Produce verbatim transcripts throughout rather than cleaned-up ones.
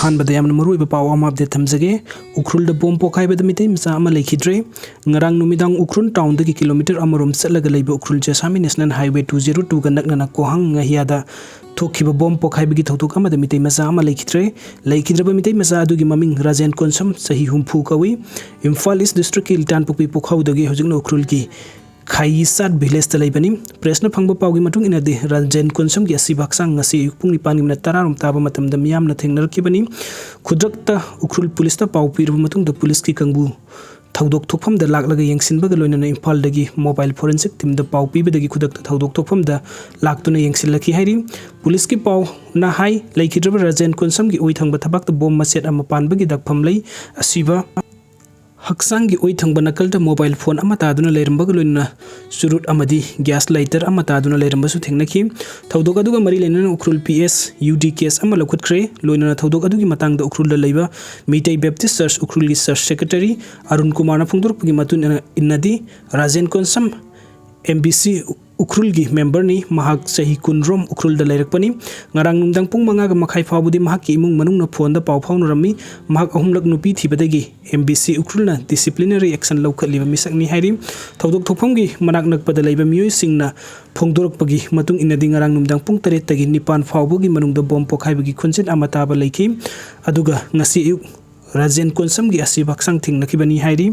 ꯑꯍꯥꯟꯕꯗ ꯌꯥꯝꯅ ꯃꯔꯨꯑꯣꯏꯕ ꯄꯥꯎ ꯑꯃ ꯑꯞꯗꯦꯠ ꯊꯝꯖꯒꯦ꯫ ꯎꯈ꯭ꯔꯨꯜꯗ ꯕꯣꯝ ꯄꯣꯈꯥꯏꯕꯗ ꯃꯤꯇꯩ ꯃꯆꯥ ꯑꯃ ꯂꯩꯈꯤꯗ꯭ꯔꯦ꯫ ꯉꯔꯥꯡ ꯅꯨꯃꯤꯗꯥꯡ ꯎꯈ꯭ꯔꯨꯜ ꯇꯥꯎꯟꯗꯒꯤ ꯀꯤꯂꯣꯃꯤꯇꯔ ꯑꯃꯔꯣꯝ ꯆꯠꯂꯒ ꯂꯩꯕ Ukhrul Jessami national highway two zero twoꯒ ꯅꯛꯅꯅ ꯀꯣꯍꯥꯡ ꯉꯥꯍꯤꯌꯥꯗ ꯊꯣꯛꯈꯤꯕ ꯕꯣꯝ ꯄꯣꯈꯥꯏꯕꯒꯤ ꯊꯧꯗꯣꯛ ꯑꯃꯗ ꯃꯤꯇꯩ ꯃꯆꯥ ꯑꯃ ꯂꯩꯈꯤꯗ꯭ꯔꯦ꯫ ꯂꯩꯈꯤꯗ꯭ꯔꯕ ꯃꯤꯇꯩ ꯃꯆꯥ ꯑꯗꯨꯒꯤ ꯃꯃꯤꯡ ꯔꯥꯖꯦꯟ ꯀꯣꯟꯁꯝ, ꯆꯍꯤ ꯍꯨꯝꯐꯨ ꯀꯧꯏ꯫ ꯏꯝꯐꯥꯜ ꯏꯁ ꯗꯤꯁꯇ꯭ꯔꯤꯛꯀꯤ ꯂꯤꯇꯥꯟꯄꯣꯛꯄꯤ ꯄꯣꯛꯍꯧꯗꯒꯤ ꯍꯧꯖꯤꯛꯅ ꯎꯈ꯭ꯔꯨꯜꯒꯤ ꯈꯥꯏꯌꯤꯆꯥꯠ ꯚꯤꯂꯦꯖꯇ ꯂꯩꯕꯅꯤ꯫ ꯄ꯭ꯔꯦꯁꯅ ꯐꯪꯕ ꯄꯥꯎꯒꯤ ꯃꯇꯨꯡ ꯏꯟꯅꯗꯤ, ꯔꯥꯖꯦꯟ ꯀꯣꯟꯁꯝꯒꯤ ꯑꯁꯤꯕ ꯍꯛꯆꯥꯡ ꯉꯁꯤ ꯑꯌꯨꯛ ꯄꯨꯡ ꯅꯤꯄꯥꯟꯒꯤ ꯃꯤꯅꯠ ꯇꯔꯥ ꯔꯣꯝ ꯇꯥꯕ ꯃꯇꯝꯗ ꯃꯤꯌꯥꯝꯅ ꯊꯦꯡꯅꯔꯛꯈꯤꯕꯅꯤ꯫ ꯈꯨꯗꯛꯇ ꯎꯈ꯭ꯔꯨꯜ ꯄꯨꯂꯤꯁꯇ ꯄꯥꯎ ꯄꯤꯔꯕ ꯃꯇꯨꯡꯗ, ꯄꯨꯂꯤꯁꯀꯤ ꯀꯥꯡꯕꯨ ꯊꯧꯗꯣꯛ ꯊꯣꯛꯐꯝꯗ ꯂꯥꯛꯂꯒ ꯌꯦꯡꯁꯤꯟꯕꯒ ꯂꯣꯏꯅꯅ ꯏꯝꯐꯥꯜꯗꯒꯤ ꯃꯣꯕꯥꯏꯜ ꯐꯣꯔꯦꯟꯁꯤꯛ ꯇꯤꯝꯗ ꯄꯥꯎ ꯄꯤꯕꯗꯒꯤ ꯈꯨꯗꯛꯇ ꯊꯧꯗꯣꯛ ꯊꯣꯛꯐꯝꯗ ꯂꯥꯛꯇꯨꯅ ꯌꯦꯡꯁꯤꯜꯂꯛꯈꯤ ꯍꯥꯏꯔꯤ꯫ ꯄꯨꯂꯤꯁꯀꯤ ꯄꯥꯎꯅ ꯍꯥꯏ, ꯂꯩꯈꯤꯗ꯭ꯔꯕ ꯔꯥꯖꯦꯟ ꯀꯣꯟꯁꯝꯒꯤ ꯑꯣꯏ ꯊꯪꯕ ꯊꯕꯥꯛꯇ ꯕꯣꯝ ꯃꯆꯦꯠ ꯑꯃ ꯄꯥꯟꯕꯒꯤ ꯗꯥꯛꯐꯝ ꯂꯩ꯫ ꯑꯁꯤꯕ ꯍꯛꯆꯥꯡꯒꯤ ꯑꯣꯏ ꯊꯪꯕ ꯅꯥꯀꯜꯗ ꯃꯣꯕꯥꯏꯜ ꯐꯣꯟ ꯑꯃ ꯇꯥꯗꯨꯅ ꯂꯩꯔꯝꯕꯒ ꯂꯣꯏꯅꯅ ꯆꯨꯔꯨꯠ ꯑꯃꯗꯤ ꯒ꯭ꯌꯥꯁ ꯂꯥꯏꯇꯔ ꯑꯃ ꯇꯥꯗꯨꯅ ꯂꯩꯔꯝꯕꯁꯨ ꯊꯦꯡꯅꯈꯤ꯫ ꯊꯧꯗꯣꯛ ꯑꯗꯨꯒ ꯃꯔꯤ ꯂꯩꯅꯅ ꯎꯈ꯭ꯔꯨꯜ ꯄꯤ ꯑꯦꯁ ꯌꯨ ꯗꯤ ꯀꯦꯁ ꯑꯃ ꯂꯧꯈꯠꯈ꯭ꯔꯦ꯫ ꯂꯣꯏꯅꯅ ꯊꯧꯗꯣꯛ ꯑꯗꯨꯒꯤ ꯃꯇꯥꯡꯗ ꯎꯈ꯭ꯔꯨꯜꯗ ꯂꯩꯕ ꯃꯤꯇꯩ ꯕꯦꯞꯇꯤꯁ ꯆꯔꯆ ꯎꯈ꯭ꯔꯨꯜꯒꯤ ꯆꯔꯆ ꯁꯦꯀ꯭ꯔꯦꯇꯔꯤ ꯑꯔꯨꯟ ꯀꯨꯃꯥꯔꯅ ꯐꯣꯡꯗꯣꯔꯛꯄꯒꯤ ꯃꯇꯨꯡ ꯏꯟꯅ-, ꯏꯟꯅꯗꯤ, Rajen Konsam M B C ꯎꯈ꯭ꯔꯨꯜꯒꯤ ꯃꯦꯝꯕꯔꯅꯤ꯫ ꯃꯍꯥꯛ ꯆꯍꯤ ꯀꯨꯟ ꯔꯣꯝ ꯎꯈ꯭ꯔꯨꯜꯗ ꯂꯩꯔꯛꯄꯅꯤ꯫ ꯉꯔꯥꯡ ꯅꯨꯡꯗꯥꯡ ꯄꯨꯡ ꯃꯉꯥꯒ ꯃꯈꯥꯏ ꯐꯥꯎꯕꯗꯤ ꯃꯍꯥꯛꯀꯤ ꯏꯃꯨꯡ ꯃꯅꯨꯡꯅ ꯐꯣꯟꯗ ꯄꯥꯎ ꯐꯥꯎꯅꯔꯝꯃꯤ꯫ ꯃꯍꯥꯛ ꯑꯍꯨꯝꯂꯛ ꯅꯨꯄꯤ ꯊꯤꯕꯗꯒꯤ ꯑꯦꯝ ꯕꯤ ꯁꯤ ꯎꯈ꯭ꯔꯨꯜꯅ ꯗꯤꯁꯤꯄ꯭ꯂꯤꯅꯔꯤ ꯑꯦꯛꯁꯟ ꯂꯧꯈꯠꯂꯤꯕ ꯃꯤꯁꯛꯅꯤ ꯍꯥꯏꯔꯤ꯫ ꯊꯧꯗꯣꯛ ꯊꯣꯛꯐꯝꯒꯤ ꯃꯅꯥꯛ ꯅꯛꯄꯗ ꯂꯩꯕ ꯃꯤꯑꯣꯏꯁꯤꯡꯅ ꯐꯣꯡꯗꯣꯔꯛꯄꯒꯤ ꯃꯇꯨꯡ ꯏꯟꯅꯗꯤ, ꯉꯔꯥꯡ ꯅꯨꯡꯗꯥꯡ ꯄꯨꯡ ꯇꯔꯦꯠꯇꯒꯤ ꯅꯤꯄꯥꯟ ꯐꯥꯎꯕꯒꯤ ꯃꯅꯨꯡꯗ ꯕꯣꯝ ꯄꯣꯈꯥꯏꯕꯒꯤ ꯈꯣꯟꯖꯦꯜ ꯑꯃ ꯇꯥꯕ ꯂꯩꯈꯤ꯫ ꯑꯗꯨꯒ ꯉꯁꯤ ꯑꯌꯨꯛ ꯔꯥꯖꯦꯟ ꯀꯣꯟꯁꯝꯒꯤ ꯑꯁꯤꯕ ꯍꯛꯆꯥꯡ ꯊꯦꯡꯅꯈꯤꯕꯅꯤ ꯍꯥꯏꯔꯤ꯫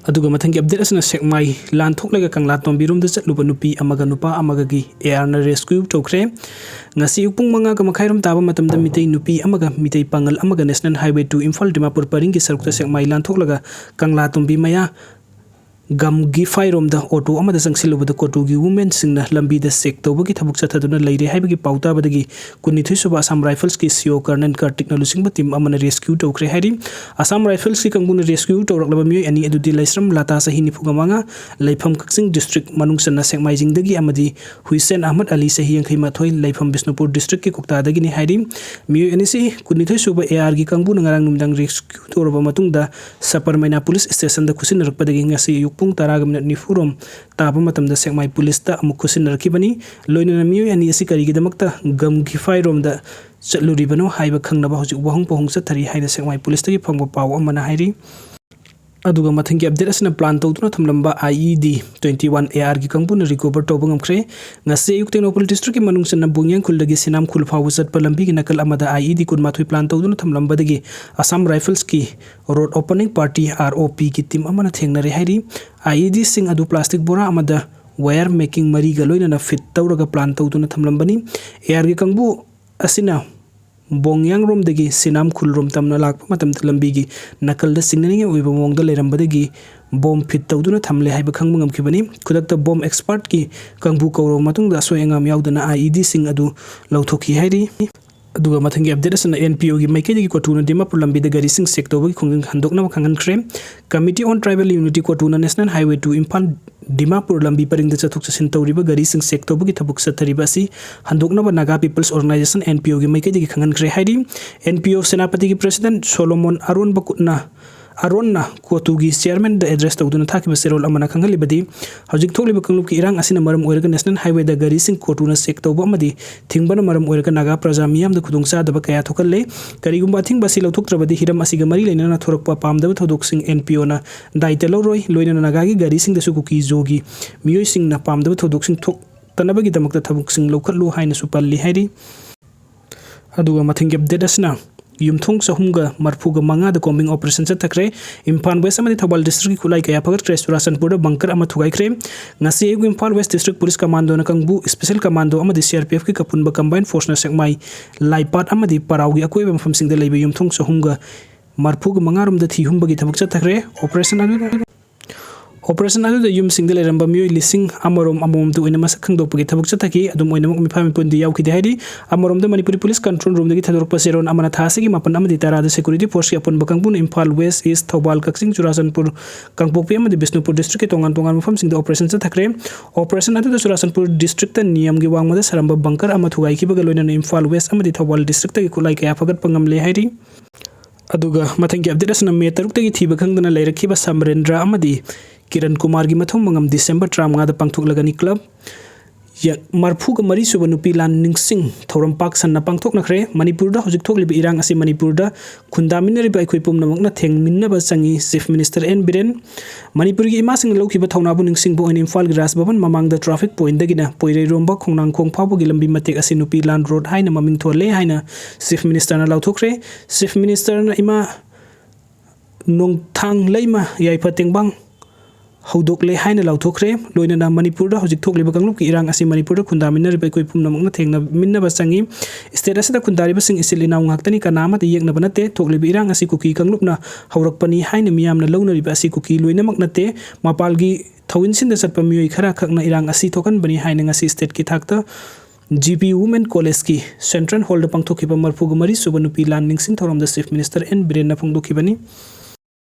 ꯑꯗꯨꯒ ꯃꯊꯪꯒꯤ ꯑꯞꯗꯦꯠ ꯑꯁꯤꯅ ꯁꯦꯛꯃꯥꯏ ꯂꯥꯟꯊꯣꯛꯂꯒ ꯀꯪꯂꯥ ꯇꯣꯝꯕꯤꯔꯣꯝꯗ ꯆꯠꯂꯨꯕ ꯅꯨꯄꯤ ꯑꯃꯒ ꯅꯨꯄꯥ ꯑꯃꯒꯒꯤ ꯑꯦ ꯑꯥꯔꯅ ꯔꯦꯁꯀ꯭ꯌꯨ ꯇꯧꯈ꯭ꯔꯦ꯫ ꯉꯁꯤ ꯑꯌꯨꯛ ꯄꯨꯡ ꯃꯉꯥꯒ ꯃꯈꯥꯏꯔꯣꯝ ꯇꯥꯕ ꯃꯇꯝꯗ ꯃꯤꯇꯩ ꯅꯨꯄꯤ ꯑꯃꯒ ꯃꯤꯇꯩ ꯄꯥꯉꯜ ꯑꯃꯒ national highway two Imphal Dimapur ꯄꯔꯤꯡꯒꯤ ꯁꯔꯨꯛꯇ ꯁꯦꯛꯃꯥꯏ ꯂꯥꯟꯊꯣꯛꯂꯒ ꯀꯪꯂꯥ ꯇꯣꯝꯕꯤ ꯃꯌꯥ ꯒꯝꯒꯤꯐꯥꯏꯔꯣꯝꯗ ꯑꯣꯇꯣ ꯑꯃꯗ ꯆꯪꯁꯤꯜꯂꯨꯕꯗ ꯀꯣꯇꯨꯒꯤ ꯋꯨꯃꯦꯟꯁꯤꯡꯅ ꯂꯝꯕꯤꯗ ꯆꯦꯛ ꯇꯧꯕꯒꯤ ꯊꯕꯛ ꯆꯠꯊꯗꯨꯅ ꯂꯩꯔꯦ ꯍꯥꯏꯕꯒꯤ ꯄꯥꯎ ꯇꯥꯕꯗꯒꯤ ꯀꯨꯟꯅꯤꯊꯣꯏ ꯁꯨꯕ ꯑꯁꯥꯝ ꯔꯥꯏꯐꯜꯁꯀꯤ ꯁꯤ ꯑꯣ ꯀꯔꯅꯦꯜ ꯀꯥꯔꯇꯤꯛꯅ ꯂꯨꯆꯤꯡꯕ ꯇꯤꯝ ꯑꯃꯅ ꯔꯦꯁꯀ꯭ꯌꯨ ꯇꯧꯈ꯭ꯔꯦ ꯍꯥꯏꯔꯤ꯫ ꯑꯁꯥꯝ ꯔꯥꯏꯐꯜꯁꯀꯤ ꯀꯥꯡꯕꯨꯅ ꯔꯦꯁꯀ꯭ꯌꯨ ꯇꯧꯔꯛꯂꯕ ꯃꯤꯑꯣꯏ ꯑꯅꯤ ꯑꯗꯨꯗꯤ ꯂꯩꯁ꯭ꯔꯝ ꯂꯇꯥ, ꯆꯍꯤ ꯅꯤꯐꯨꯒ ꯃꯉꯥ, ꯂꯩꯐꯝ ꯀꯛꯆꯤꯡ ꯗꯤꯁꯇ꯭ꯔꯤꯛ ꯃꯅꯨꯡ ꯆꯟꯅ ꯁꯦꯛꯃꯥꯏꯖꯤꯡꯗꯒꯤ, ꯑꯃꯗꯤ ꯍꯨꯏꯁꯦꯟ ꯑꯍꯃꯗ ꯑꯂꯤ, ꯆꯍꯤ ꯌꯥꯡꯈꯩ ꯃꯥꯊꯣꯏ, ꯂꯩꯐꯝ ꯕꯤꯁꯅꯨꯄꯨꯔ ꯗꯤꯁꯇ꯭ꯔꯤꯛꯀꯤ ꯀꯣꯛꯇꯥꯗꯒꯤꯅꯤ ꯍꯥꯏꯔꯤ꯫ ꯃꯤꯑꯣꯏ ꯑꯅꯤꯁꯤ ꯀꯨꯟꯅꯤꯊꯣꯏ ꯁꯨꯕ ꯑꯦ ꯑꯥꯔꯒꯤ ꯀꯥꯡꯕꯨꯅ ꯉꯔꯥꯡ ꯅꯨꯃꯤꯗꯥꯡ ꯔꯦꯁꯀ꯭ꯌꯨ ꯇꯧꯔꯕ ꯃꯇꯨꯡꯗ ꯁꯄꯔꯃꯩꯅꯥ ꯄꯨꯂꯤꯁ ꯁ꯭ꯇꯦꯁꯟꯗ ꯈꯨꯠꯁꯤꯟꯅꯔꯛꯄꯗꯒꯤ ꯉꯁꯤ ꯑꯌꯨꯛ ꯄꯨꯡ ꯇꯔꯥꯒ ꯃꯤꯅꯠ ꯅꯤꯐꯨ ꯔꯣꯝ ꯇꯥꯕ ꯃꯇꯝꯗ ꯁꯦꯛꯃꯥꯏ ꯄꯨꯂꯤꯁꯇ ꯑꯃꯨꯛ ꯈꯨꯠꯁꯤꯟꯅꯔꯛꯈꯤꯕꯅꯤ꯫ ꯂꯣꯏꯅꯅ ꯃꯤꯑꯣꯏ ꯑꯅꯤ ꯑꯁꯤ ꯀꯔꯤꯒꯤꯗꯃꯛꯇ ꯒꯝꯒꯤꯐꯥꯏꯔꯣꯝꯗ ꯆꯠꯂꯨꯔꯤꯕꯅꯣ ꯍꯥꯏꯕ ꯈꯪꯅꯕ ꯍꯧꯖꯤꯛ ꯋꯥꯍꯪ ꯄꯥꯎꯍꯪ ꯆꯠꯊꯔꯤ ꯍꯥꯏꯅ ꯁꯦꯛꯃꯥꯏ ꯄꯨꯂꯤꯁꯇꯒꯤ ꯐꯪꯕ ꯄꯥꯎ ꯑꯃꯅ ꯍꯥꯏꯔꯤ꯫ ꯑꯗꯨꯒ ꯃꯊꯪꯒꯤ ꯑꯞꯗꯦꯠ ꯑꯁꯤꯅ ꯄ꯭ꯂꯥꯟ ꯇꯧꯗꯨꯅ ꯊꯝꯂꯝꯕ IED twenty one ARꯒꯤ ꯀꯥꯡꯕꯨꯅ ꯔꯤꯀꯣꯚꯔ ꯇꯧꯕ ꯉꯝꯈ꯭ꯔꯦ꯫ ꯉꯁꯤ ꯑꯌꯨꯛ ꯇꯦꯡꯅꯧꯄꯜ ꯗꯤꯁꯇ꯭ꯔꯤꯛꯀꯤ ꯃꯅꯨꯡ ꯆꯟꯅ ꯕꯣꯡꯌꯥꯡ ꯈꯨꯜꯗꯒꯤ ꯁꯤꯅꯥꯝ ꯈꯨꯜ ꯐꯥꯎꯕ ꯆꯠꯄ ꯂꯝꯕꯤꯒꯤ ꯅꯥꯀꯜ ꯑꯃꯗ IED ꯀꯨꯟꯃꯥꯊꯣꯏ ꯄ꯭ꯂꯥꯟ ꯇꯧꯗꯨꯅ ꯊꯝꯂꯝꯕꯗꯒꯤ ꯑꯁꯥꯝ ꯔꯥꯏꯐꯜꯁꯀꯤ ꯔꯣꯗ ꯑꯣꯄꯅꯤꯡ ꯄꯥꯔꯇꯤ, ROPꯒꯤ ꯇꯤꯝ ꯑꯃꯅ ꯊꯦꯡꯅꯔꯦ ꯍꯥꯏꯔꯤ꯫ IEDꯁꯤꯡ ꯑꯗꯨ ꯄ꯭ꯂꯥꯁꯇꯤꯛ ꯕꯣꯔꯥ ꯑꯃꯗ ꯋꯥꯌꯔ ꯃꯦꯀꯤꯡ ꯃꯔꯤꯒ ꯂꯣꯏꯅꯅ ꯐꯤꯠ ꯇꯧꯔꯒ ꯄ꯭ꯂꯥꯟ ꯇꯧꯗꯨꯅ ꯊꯝꯂꯝꯕꯅꯤ꯫ ARꯒꯤ ꯀꯥꯡꯕꯨ ꯑꯁꯤꯅ ꯕꯣꯡꯌꯥꯡꯔꯣꯝꯗꯒꯤ ꯁꯤꯅꯥꯝ ꯈꯨꯜꯔꯣꯝ ꯇꯝꯅ ꯂꯥꯛꯄ ꯃꯇꯝꯗ ꯂꯝꯕꯤꯒꯤ ꯅꯥꯀꯜꯗ ꯆꯤꯡꯅꯅꯤꯡꯉꯥꯏ ꯑꯣꯏꯕ ꯃꯑꯣꯡꯗ ꯂꯩꯔꯝꯕꯗꯒꯤ ꯕꯣꯝ ꯐꯤꯠ ꯇꯧꯗꯨꯅ ꯊꯝꯂꯦ ꯍꯥꯏꯕ ꯈꯪꯕ ꯉꯝꯈꯤꯕꯅꯤ꯫ ꯈꯨꯗꯛꯇ ꯕꯣꯝ ꯑꯦꯛꯁꯄꯔꯠꯀꯤ ꯀꯥꯡꯕꯨ ꯀꯧꯔꯕ ꯃꯇꯨꯡꯗ ꯑꯁꯣꯏ ꯑꯉꯥꯝ ꯌꯥꯎꯗꯅ IEDꯁꯤꯡ ꯑꯗꯨ ꯂꯧꯊꯣꯛꯈꯤ ꯍꯥꯏꯔꯤ꯫ ꯑꯗꯨꯒ ꯃꯊꯪꯒꯤ ꯑꯞꯗꯦꯠ ꯑꯁꯤꯅ NPOꯒꯤ ꯃꯥꯏꯀꯩꯗꯒꯤ ꯀꯣꯇꯨꯅ ꯗꯤꯃꯥꯄꯨꯔ ꯂꯝꯕꯤꯗ ꯒꯥꯔꯤꯁꯤꯡ ꯆꯦꯛ ꯇꯧꯕꯒꯤ ꯈꯣꯡꯖꯪ ꯍꯟꯗꯣꯛꯅꯕ ꯈꯪꯍꯟꯈ꯭ꯔꯦ꯫ Committee on Tribal Unity ꯀꯣꯇꯨꯅ National Highway two Imphal Dimapur ꯂꯝꯕꯤ ꯄꯔꯤꯡꯗ ꯆꯠꯊꯣꯛ ꯆꯠꯁꯤꯟ ꯇꯧꯔꯤꯕ ꯒꯥꯔꯤꯁꯤꯡ ꯆꯦꯛ ꯇꯧꯕꯒꯤ ꯊꯕꯛ ꯆꯠꯊꯔꯤꯕ ꯑꯁꯤ ꯍꯟꯗꯣꯛꯅꯕ Naga People's Organisation, NPOꯒꯤ ꯃꯥꯏꯀꯩꯗꯒꯤ ꯈꯪꯍꯟꯈ꯭ꯔꯦ ꯍꯥꯏꯔꯤ꯫ NPO ꯁꯦꯅꯥꯄꯇꯤꯒꯤ president ꯁꯣꯂꯣꯃꯣꯟ ꯑꯔꯣꯟꯕ ꯈꯨꯠꯅ, ꯑꯔꯣꯟꯅ ꯀꯣꯇꯨꯒꯤ chairmanꯗ address ꯇꯧꯗꯨꯅ ꯊꯥꯈꯤꯕ ꯆꯦꯔꯣꯜ ꯑꯃꯅ ꯈꯪꯍꯜꯂꯤꯕꯗꯤ, ꯍꯧꯖꯤꯛ ꯊꯣꯛꯂꯤꯕ ꯀꯥꯡꯂꯨꯞꯀꯤ ꯏꯔꯥꯡ ꯑꯁꯤꯅ ꯃꯔꯝ ꯑꯣꯏꯔꯒ National Highwayꯗ ꯒꯥꯔꯤꯁꯤꯡ ꯀꯣꯇꯨꯅ ꯆꯦꯛ ꯇꯧꯕ ꯑꯃꯗꯤ ꯊꯤꯡꯕꯅ ꯃꯔꯝ ꯑꯣꯏꯔꯒ ꯅꯥꯒꯥ ꯄ꯭ꯔꯖꯥ ꯃꯤꯌꯥꯝꯗ ꯈꯨꯗꯣꯡꯆꯥꯗꯕ ꯀꯌꯥ ꯊꯣꯛꯍꯜꯂꯦ꯫ ꯀꯔꯤꯒꯨꯝꯕ ꯑꯊꯤꯡꯕ ꯑꯁꯤ ꯂꯧꯊꯣꯛꯇ꯭ꯔꯕꯗꯤ ꯍꯤꯔꯝ ꯑꯁꯤꯒ ꯃꯔꯤ ꯂꯩꯅꯅ ꯊꯣꯔꯛꯄ ꯄꯥꯝꯗꯕ ꯊꯧꯗꯣꯛꯁꯤꯡ NPOꯅ ꯗꯥꯏꯇ ꯂꯧꯔꯣꯏ, ꯂꯣꯏꯅꯅ ꯅꯥꯒꯥꯒꯤ ꯒꯥꯔꯤꯁꯤꯡꯗꯁꯨ ꯀꯨꯀꯤ ꯖꯣꯒꯤ ꯃꯤꯑꯣꯏꯁꯤꯡꯅ ꯄꯥꯝꯗꯕ ꯊꯧꯗꯣꯛꯁꯤꯡ ꯊꯣꯛꯇꯅꯕꯒꯤꯗꯃꯛꯇ ꯊꯕꯛꯁꯤꯡ ꯂꯧꯈꯠꯂꯨ ꯍꯥꯏꯅꯁꯨ ꯄꯜꯂꯤ ꯍꯥꯏꯔꯤ꯫ ꯑꯗꯨꯒ ꯃꯊꯪꯒꯤ ꯑꯞꯗꯦꯠ ꯑꯁꯤꯅ ꯌꯨꯝꯊꯣꯡ ꯆꯍꯨꯝꯒ ꯃꯔꯐꯨꯒ ꯃꯉꯥꯗ combing operation ꯆꯠꯊꯈ꯭ꯔꯦ꯫ ꯏꯝꯐꯥꯜ ꯋꯦꯁ ꯑꯃꯗꯤ ꯊꯧꯕꯥꯜ ꯗꯤꯁꯇ꯭ꯔꯤꯛꯀꯤ ꯈꯨꯠꯂꯥꯏ ꯀꯌꯥ ꯐꯒꯠꯈ꯭ꯔꯦ꯫ ꯆꯨꯔꯥꯆꯥꯟꯄꯨꯔꯗ ꯕꯪꯀꯔ ꯑꯃ ꯊꯨꯒꯥꯏꯈ꯭ꯔꯦ꯫ ꯉꯁꯤ ꯑꯌꯨꯛ ꯏꯝꯐꯥꯜ ꯋꯦꯁ ꯗꯤꯁꯇ꯭ꯔꯤꯛ ꯄꯨꯂꯤꯁ ꯀꯃꯥꯟꯗꯣꯅ ꯀꯥꯡꯕꯨ, ꯁ꯭ꯄꯦꯁꯦꯜ ꯀꯃꯥꯟꯗꯣ ꯑꯃꯗꯤ CRPFꯀꯤ ꯑꯄꯨꯟꯕ combined forceꯅ ꯁꯦꯛꯃꯥꯏ, ꯂꯥꯏꯄꯥꯠ ꯑꯃꯗꯤ ꯄꯔꯥꯎꯒꯤ ꯑꯀꯣꯏꯕ ꯃꯐꯝꯁꯤꯡꯗ ꯂꯩꯕ ꯌꯨꯝꯊꯣꯡ ꯆꯍꯨꯝꯒ ꯃꯔꯐꯨꯒ ꯃꯉꯥ ꯔꯣꯝꯗ ꯊꯤ ꯍꯨꯝꯕꯒꯤ ꯊꯕꯛ ꯆꯠꯊꯈ꯭ꯔꯦ꯫ Operation ꯑꯗꯨ, operation ꯑꯗꯨꯗ ꯌꯨꯝꯁꯤꯡꯗ ꯂꯩꯔꯝꯕ ꯃꯤꯑꯣꯏ ꯂꯤꯁꯤꯡ ꯑꯃꯔꯣꯝ ꯑꯃꯃꯝꯇ ꯑꯣꯏꯅ ꯃꯁꯛ ꯈꯪꯗꯣꯛꯄꯒꯤ ꯊꯕꯛ ꯆꯠꯊꯈꯤ꯫ ꯑꯗꯨꯝ ꯑꯣꯏꯅꯃꯛ, ꯃꯤꯐꯥ ꯃꯤꯄꯨꯟꯗꯤ ꯌꯥꯎꯈꯤꯗꯦ ꯍꯥꯏꯔꯤ꯫ ꯑꯃꯔꯣꯝꯗ, ꯃꯅꯤꯄꯨꯔꯤ ꯄꯨꯂꯤꯁ ꯀꯟꯇ꯭ꯔꯣꯜ ꯔꯨꯝꯗꯒꯤ ꯊꯥꯗꯣꯔꯛꯄ ꯆꯦꯔꯣꯜ ꯑꯃꯅ ꯊꯥ ꯑꯁꯤꯒꯤ ꯃꯥꯄꯟ ꯑꯃꯗꯤ ꯇꯔꯥꯗ security forceꯀꯤ ꯑꯄꯨꯟꯕ ꯀꯥꯡꯕꯨꯅ ꯏꯝꯐꯥꯜ ꯋꯦꯁ, ꯏꯁ, ꯊꯧꯕꯥꯜ, ꯀꯛꯆꯤꯡ, ꯆꯨꯔꯥꯆꯥꯟꯄꯨꯔ, ꯀꯥꯡꯄꯣꯛꯄꯤ ꯑꯃꯗꯤ ꯕꯤꯁꯅꯨꯄꯨꯔ ꯗꯤꯁꯇ꯭ꯔꯤꯛꯀꯤ ꯇꯣꯉꯥꯟ ꯇꯣꯉꯥꯟꯕ ꯃꯐꯝꯁꯤꯡꯗ operation ꯆꯠꯊꯈ꯭ꯔꯦ꯫ Operation ꯑꯗꯨꯗ ꯆꯨꯔꯥꯆꯥꯟꯄꯨꯔ ꯗꯤꯁꯇ꯭ꯔꯤꯛꯇ ꯅꯤꯌꯝꯒꯤ ꯋꯥꯡꯃꯗ ꯁꯥꯔꯝꯕ ꯕꯪꯀꯔ ꯑꯃ ꯊꯨꯒꯥꯏꯈꯤꯕꯒ ꯂꯣꯏꯅꯅ ꯏꯝꯐꯥꯜ ꯋꯦꯁ ꯑꯃꯗꯤ ꯊꯧꯕꯥꯜ ꯗꯤꯁꯇ꯭ꯔꯤꯛꯇꯒꯤ ꯈꯨꯠꯂꯥꯏ ꯀꯌꯥ ꯐꯒꯠꯄ ꯉꯝꯂꯦ ꯍꯥꯏꯔꯤ꯫ ꯑꯗꯨꯒ ꯃꯊꯪꯒꯤ ꯑꯞꯗꯦꯠ ꯑꯁꯤꯅ ꯃꯦ ꯇꯔꯨꯛꯇꯒꯤ ꯊꯤꯕ ꯈꯪꯗꯅ ꯂꯩꯔꯛꯈꯤꯕ ꯁꯃꯔꯦꯟꯗ꯭ꯔ ꯑꯃꯗꯤ ꯀꯤꯔꯟ ꯀꯨꯃꯥꯔꯒꯤ ꯃꯊꯧ ꯃꯉꯝ ꯗꯤꯁꯦꯝꯕꯔ ꯇꯔꯥꯃꯉꯥꯗ ꯄꯥꯡꯊꯣꯛꯂꯒꯅꯤ꯫ ꯀ꯭ꯂꯕ ꯌ-, ꯃꯔꯐꯨꯒ ꯃꯔꯤ ꯁꯨꯕ ꯅꯨꯄꯤ ꯂꯥꯟ ꯅꯤꯡꯁꯤꯡ ꯊꯧꯔꯝ ꯄꯥꯛ ꯁꯟꯅ ꯄꯥꯡꯊꯣꯛꯅꯈ꯭ꯔꯦ꯫ ꯃꯅꯤꯄꯨꯔꯗ ꯍꯧꯖꯤꯛ ꯊꯣꯛꯂꯤꯕ ꯏꯔꯥꯡ ꯑꯁꯤ ꯃꯅꯤꯄꯨꯔꯗ ꯈꯨꯟꯗꯥꯃꯤꯟꯅꯔꯤꯕ ꯑꯩꯈꯣꯏ ꯄꯨꯝꯅꯃꯛꯅ ꯊꯦꯡꯃꯤꯟꯅꯕ ꯆꯪꯏ, ꯆꯤꯐ ꯃꯤꯅꯤꯁꯇꯔ ꯑꯦꯟ ꯕꯤꯔꯦꯟ꯫ ꯃꯅꯤꯄꯨꯔꯒꯤ ꯏꯃꯥꯁꯤꯡꯅ ꯂꯧꯈꯤꯕ ꯊꯧꯅꯥꯕꯨ ꯅꯤꯡꯁꯤꯡꯕ ꯑꯣꯏꯅ ꯏꯝꯐꯥꯜꯒꯤ ꯔꯥꯖ ꯚꯕꯟ ꯃꯃꯥꯡꯗ ꯇ꯭ꯔꯥꯐꯤꯛ ꯄꯣꯏꯟꯠꯇꯒꯤꯅ ꯄꯣꯏꯔꯩꯔꯣꯝꯕ ꯈꯣꯡꯅꯥꯡꯈꯣꯡ ꯐꯥꯎꯕꯒꯤ ꯂꯝꯕꯤ ꯃꯇꯦꯛ ꯑꯁꯤ ꯅꯨꯄꯤ ꯂꯥꯟ ꯔꯣꯗ ꯍꯥꯏꯅ ꯃꯃꯤꯡ ꯊꯣꯜꯂꯦ ꯍꯥꯏꯅ ꯆꯤꯐ ꯃꯤꯅꯤꯁꯇꯔꯅ ꯂꯥꯎꯊꯣꯛꯈ꯭ꯔꯦ꯫ ꯆꯤꯐ ꯃꯤꯅꯤꯁꯇꯔꯅ ꯏꯃꯥ ꯅꯣꯡꯊꯥꯡ ꯂꯩꯃ ꯌꯥꯏꯐ ꯇꯦꯡꯕꯥꯡ ꯍꯧꯗꯣꯛꯂꯦ ꯍꯥꯏꯅ ꯂꯥꯎꯊꯣꯛꯈ꯭ꯔꯦ꯫ ꯂꯣꯏꯅꯅ ꯃꯅꯤꯄꯨꯔꯗ ꯍꯧꯖꯤꯛ ꯊꯣꯛꯂꯤꯕ ꯀꯥꯡꯂꯨꯞꯀꯤ ꯏꯔꯥꯡ ꯑꯁꯤ ꯃꯅꯤꯄꯨꯔꯗ ꯈꯨꯟꯗꯥꯃꯤꯟꯅꯔꯤꯕ ꯑꯩꯈꯣꯏ ꯄꯨꯝꯅꯃꯛꯅ ꯊꯦꯡꯅꯃꯤꯟꯅꯕ ꯆꯪꯏ꯫ ꯁ꯭ꯇꯦꯠ ꯑꯁꯤꯗ ꯈꯨꯟꯗꯥꯔꯤꯕꯁꯤꯡ ꯏꯆꯤꯜ ꯏꯅꯥꯎ ꯉꯥꯛꯇꯅꯤ, ꯀꯅꯥ ꯑꯃꯠꯇ ꯌꯦꯛꯅꯕ ꯅꯠꯇꯦ꯫ ꯊꯣꯛꯂꯤꯕ ꯏꯔꯥꯡ ꯑꯁꯤ ꯀꯨꯀꯤ ꯀꯥꯡꯂꯨꯞꯅ ꯍꯧꯔꯛꯄꯅꯤ ꯍꯥꯏꯅ ꯃꯤꯌꯥꯝꯅ ꯂꯧꯅꯔꯤꯕ ꯑꯁꯤ ꯀꯨꯀꯤ ꯂꯣꯏꯅꯃꯛ ꯅꯠꯇꯦ꯫ ꯃꯄꯥꯜꯒꯤ ꯊꯧꯏꯟꯁꯤꯟꯗ ꯆꯠꯄ ꯃꯤꯑꯣꯏ ꯈꯔ ꯈꯛꯅ ꯏꯔꯥꯡ ꯑꯁꯤ ꯊꯣꯛꯍꯟꯕꯅꯤ ꯍꯥꯏꯅ ꯉꯁꯤ ꯁ꯭ꯇꯦꯠꯀꯤ ꯊꯥꯛꯇ ꯖꯤ ꯄꯤ ꯋꯨꯃꯦꯟ ꯀꯣꯂꯦꯖꯀꯤ ꯁꯦꯟꯇ꯭ꯔꯦꯜ ꯍꯣꯜꯗ ꯄꯥꯡꯊꯣꯛꯈꯤꯕ ꯃꯔꯐꯨꯒ ꯃꯔꯤ ꯁꯨꯕ ꯅꯨꯄꯤ ꯂꯥꯟ ꯅꯤꯡꯁꯤꯡ ꯊꯧꯔꯝꯗ ꯆꯤꯐ ꯃꯤꯅꯤꯁꯇꯔ ꯑꯦꯟ ꯕꯤꯔꯦꯟꯅ ꯐꯣꯡꯗꯣꯛꯈꯤꯕꯅꯤ꯫